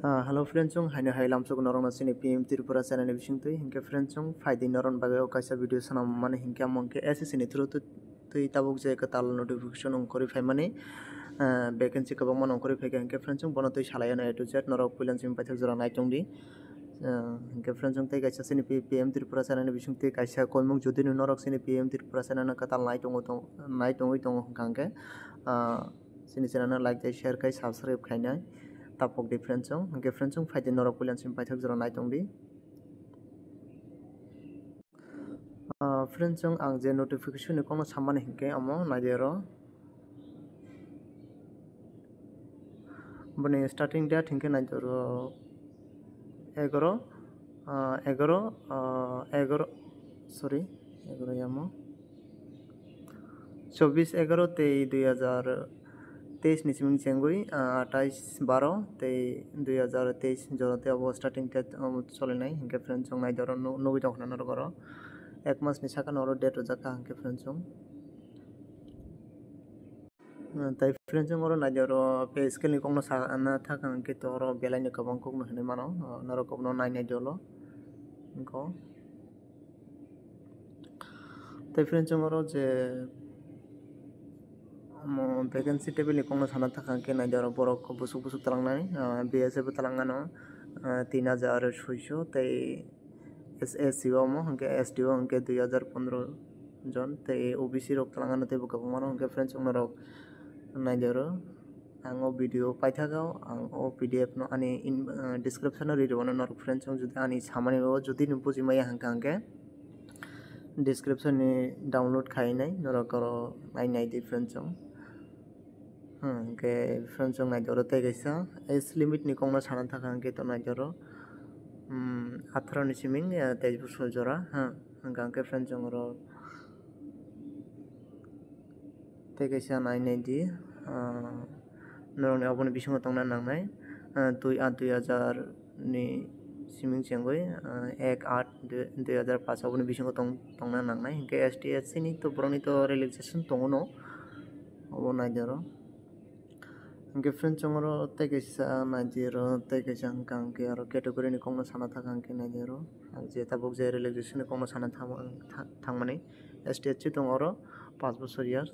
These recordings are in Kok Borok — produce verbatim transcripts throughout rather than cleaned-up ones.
Ah, hello friends, chwng haino hai lamsok norokno chini P M Tripura channel ni bisingtwi. Hinkhe friends, chwng phaidi norokni bagwi o kaisa video swnam mani hinkhe amo hinkhe S S C ni through twi, twi tabuk je kwtal notification ongkhorwi phaimani, ah, vacancy kwbangma ongkhorwi phaikha. Hinkhe friends, chwng bono twi salaio A to Z norok puila chini paithak jora naitongdi. Ah, hinkhe friends, chwng tei kaisa chini P-, P M Tripura channel ni bisingtwi kaisa koimung jodi norok chini P M Tripura channel no kwtal naitongo tong-, naitongwi tongo hinkha hinkhe, ah, chini channel no like tei share khai subscribe khainai tapok di friends chwng. Hinkhe friends chwng phaidi norok puila chini paithak jora naitongdi. Ah, friends chwng ang je notification ni kokno sammani hinkhe amo naidi oro. Boni starting date hinkhe naidi oro egaro, ah, egaro, ah, egaro, sorry, egaro yamo. Chobbish egaro tei dui hajar teis ni simi chengwi, ah, atais baro tei dui hajar teis jora tei abo starting date, um, solinai hinkhe friends chwng naidi oro nu-, nugwi tongkha norok oro. Ek mas ni saka no oro date rwjak kha hinkhe friends chwng. Ah, tai friends chwng oro naidi oro pay scale ni kokno sana thaka hinkhe to oro belai ni kwbang kokno hinwi mano, ah, norok kokno nai naidi olo. Hinkhe Tei friends, chwng oro je, omo, vacancy table ni kokno sana thaka hinkhe naidi oro borok bwswk bwswk twlangnai, ah, B S F bo twlangano, ah, tin hajar soiso tei S S C o omo hinkhe S T o hinkhe dui hajar pondro jon tei O B C rok twlangano teibo kwbangma rok hinkhe friends, chwng norok naidi oro. Ang o video paithakgo, ang o P D F no ani in, ah, description o ri rwmano norok friends, chwng jodi ani samani o jodi nw buji maya hinkha hinkhe description ni download khainai norok oro nai nai di friends chwng. Hmm, hinkhe friends chwng naidi oro tei kaisa age limit ni kokno sana thaka hinkhe to naidi oro, hmm, atharo ni siming, ah, teis bosor jora, ha, hinkha hinkhe friends chwng oro. Tei kaisa nai nai di, ah, norokni oboni bisingo tongna nangnai, ah, dui aat dui hajar ni siming chengwi, ah, ek aat dui hajar paanch oboni bisingo tong-, tongna nangnai. Hinkhe S T S C ni to borokni to relaxation tongo no, obo nai di oro. Hinkhe friends, chwng oro tei kaisa nai di oro, tei kaisa hinkha hinkhe oro category ni kokno sana thaka hinkhe nai di oro. Ang je tabuk je relaxation ni kokno sana thangma-, tha-, thangmani. S T S C tongo oro paanch bosor years,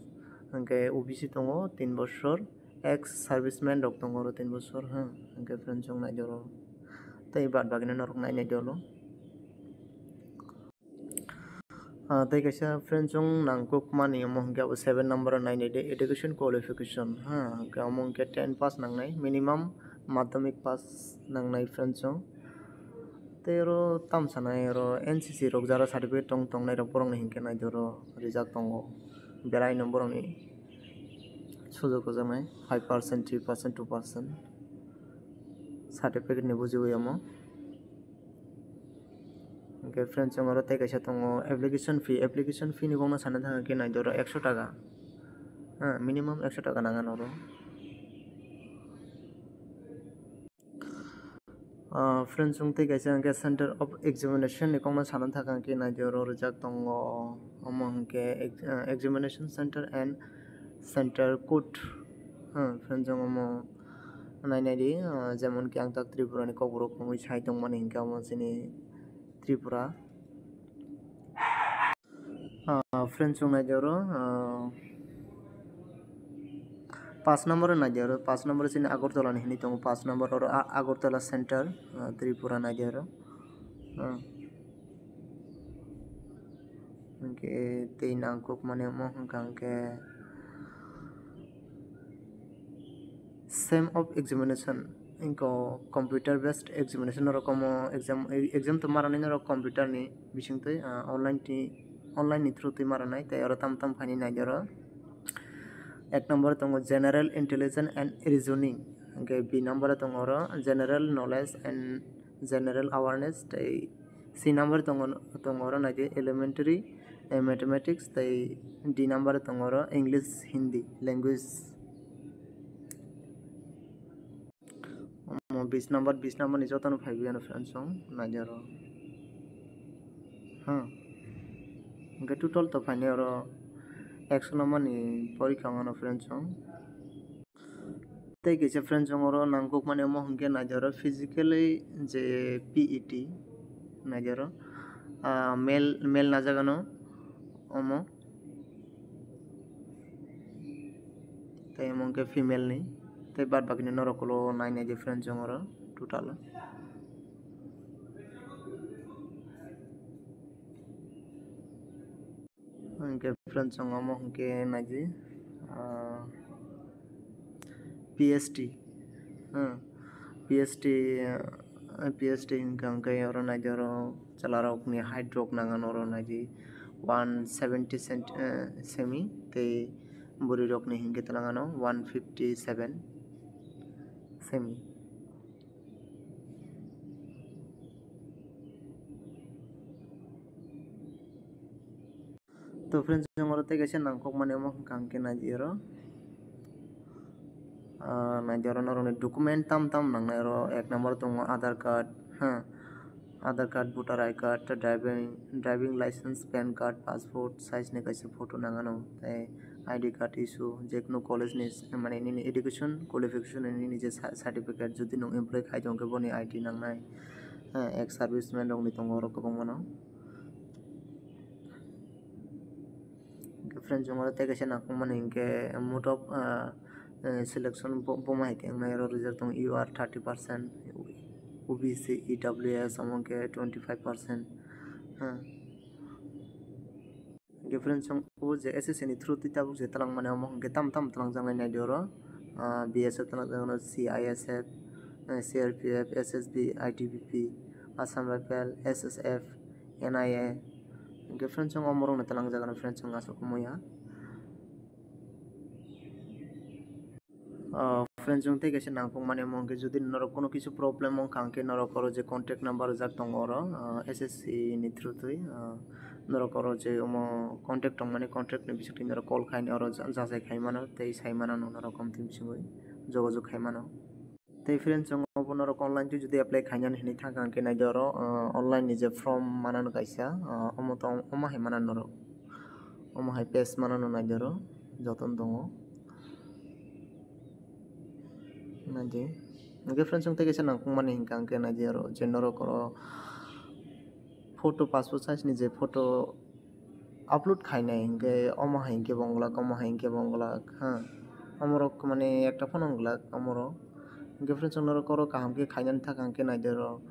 hinkhe O B C tongo tin bosor, ex serviceman rok tongo oro tin bosor, ha, hinkhe friends chwng nai di oro. Tei baad bagino norok nai nai di oro. Ah, tei kaisa friends chwng nangkukmani omo hinkhe abo seven number o nai nai di education qualification, ha, hinkhe omo hinkhe ten pass nangnai, minimum madhyamik pass nangnai friends chwng. Tei oro tamo sanai oro N C C rok jara certificate tong tongnai rok borokni hinkhe nai di oro rijak tongo. Belai no borokni sujok rwjaknai five percent, three percent, two percent certificate ni bujiwi omo. Hinkhe friends chwng oro tei kaisa tongo application fee, application fee ni kokno sana thang khe nai di oro ekso taka. Ha, minimum ekso taka nang ano oro. Ah, friends, chwng tei kaisa hinkhe center of examination ni kokno sana thaka hinkhe nai di oro rijak tongo. Omo hinkhe ex-, ah, examination center and center code. Hmm, friends, chwng omo nai nai di, ah, jemon ki ang tak Tripura ni kokborok wngwi sai tongmani hinkhe omo chini Tripura. Ah, friends, chwng nai di oro, ah, paanch number o nai di oro, paanch number o chini Agartala ni hinwi tongo, paanch number oro A-, Agartala center, ah, Tripura nai di oro. Ah. Hinkhe tei nangkukmani omo hwnkha hinkhe sem of examination, hinkhe computer based examination norok omo exam, exam to ma rwni norok computer ni bisingtwi, ah, online ni, online ni through twi ma rwnai, tei oro tamo tamo phaini nai di oro. Ek number tongo general intelligence and reasoning, hinkhe B number tongo oro general knowledge and general awareness, tei C number tongo, tongo oro nai di elementary, eh, mathematics, tei D number tongo oro English, Hindi language. Omo bis number, bis number ni jotono phaiwi ano friends chwng nai di oro. Ha. Hinkhe total to phainai oro ekso number ni porikha wngmano friends chwng. Tei kaisa friends, chwng oro nangkukmani omo hwnkhe naidi oro physically je P E T naidi oro, ah, male, male najagano omo. Tei omo hwnkhe female ni. Tei bad bakini norok ulo nai naidi friends, chwng oro total. Hwnkhe friends, chwng omo hwnkhe naidi, ah, P S T, hmm, P S T, ah, P S T hwnkha hwnkhe oro naidi oro chwlarokni height rok nangano oro naidi one seventy cent, eh, semi, tei bwrwi rokni hwnkhe twlang ano one fifty seven semi. To friends, chwng oro tei kaisa nangkukmani omo hwnkha hwnkhe naidi oro. Ah, naidi oro norokni document tam tam nangnai oro. Ek number tongo Aadhaar card, ha, Aadhaar card, voter I D card, driving, driving license, pan card, passport size ni kaisa photo nangano, tei I D card issue, jekunu college ni, mane nini education qualification ni nini je sa-, certificate, jodi nwng employee khai tongkhe boni I D nangnai, ha, ex serviceman rokni tongo oro kwbangmano. Hwnkhe friends, chwng oro tei kaisa nangkukmani hwnkhe mode of, ah, eh, selection bo-, boma hai khe wngnai oro rijak tongo, U R thirty percent, O B C, E W S omo hwnkhe twenty five percent, ha. Hwnkhe friends, chwng o je S S C ni through twi tabuk je twlangmani omo hwnkhe tamo tamo twlangjaknai naidi oro, ah, B S F twlangjak, C I S F, eh, C R P F, S S B, I T B P, Assam Rifle, S S F, N I A, hwnkhe friends, chwng omorokno twlangjak ano friends, chwng aswk wngmaya. Ah, friends, chwng tei kaisa nangkukmani omo hwnkhe, jodi norok kono kisi problem wngkha hwnkhe norok oro je contact number rijak tongo oro, ah, S S C ni through twi, ah, norok oro je omo contact tongmani, contact ni bisingtwi norok call khaini oro ja-, jachai khai mano tei sai mano norok omtwi bisingwi jogajog khai mano. Tei friends, chwng obo norok online twi jodi apply khainani hinwi thangkha hwnkhe naidi oro, ah, online ni je form manano kaisa, ah, omo tong, omo hai manano norok, omo hai page manano naidi oro jotono tongo. Naidi. Hwnkhe friends, chwng tei kaisa nangkukmani hwnkha hwnkhe naidi oro je norok oro photo, passport size ni je photo upload khainai hwnkhe omo hai hwnkhe bo wngwlak, omo hai hwnkhe bo wngwlak, ha. Omorok mane ekta phano wngwlak omorok. Hwnkhe friends, chwng norok oro kaham khe khainani thangkha hwnkhe naidi oro,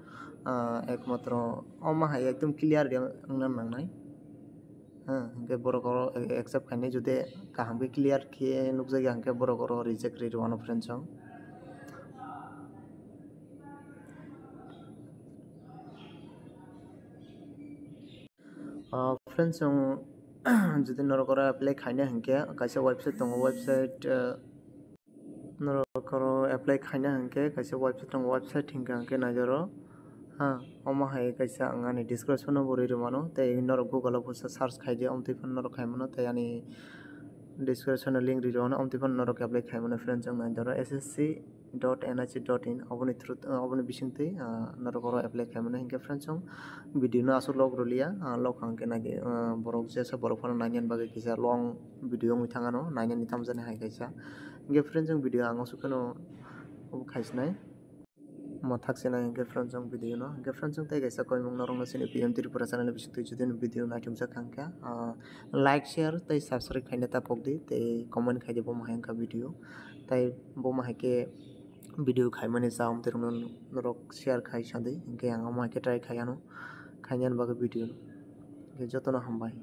ah, ekmatro omo hai ekdom clear wngna nangnai. Ha, hwnkhe borok oro accept khainai, jodi kaham khe clear khe nukjakya hwnkhe borok oro reject rwi rwano friends, chwng. Ah, friends, chwng jodi norok oro apply khaina hwnkhe kaisa website tongo, website, ah, norok oro apply khaina hwnkhe kaisa website tongo, website hwnkha hwnkhe naidi oro. Ha, omo hai kaisa ang ani description o bo rwi rwmano, tei norok Google o bo search khaidi, omtwi phano norok khaimano, tei ani description o link rwi rwmano, omtwi phano norok apply khaimano friends, chwng naidi oro S S C dot N I C dot in, oboni through, oboni bisingtwi, ah, norok oro apply khaimano. Hinkhe friends, chwng video no aswk log rwliya, ah, log hwnkhe naidi, ah, borok jesa borok phano nainani bagwi kisa long video wngwi thangano, nainani tamjani hai kaisa. Hinkhe friends, chwng video ang aswk kheno khaisnai. Omo thaksinai hinkhe friends, chwng video no. Hinkhe friends, chwng tei kaisa koimung norokno chini P M Tripura channel ni bisingtwi jodi no video naithumjak kha hwnkhe, ah, like, share tei subscribe khaina ta pokdi, tei comment khaidi, bo ma hai wngkha video. Tei bo ma hai khe video khaimani cha, omtwi rokno norok share khai sadi, hinkhe ang omo hai khe try khai anw khainani bagwi video no. Hinkhe jotono hambai.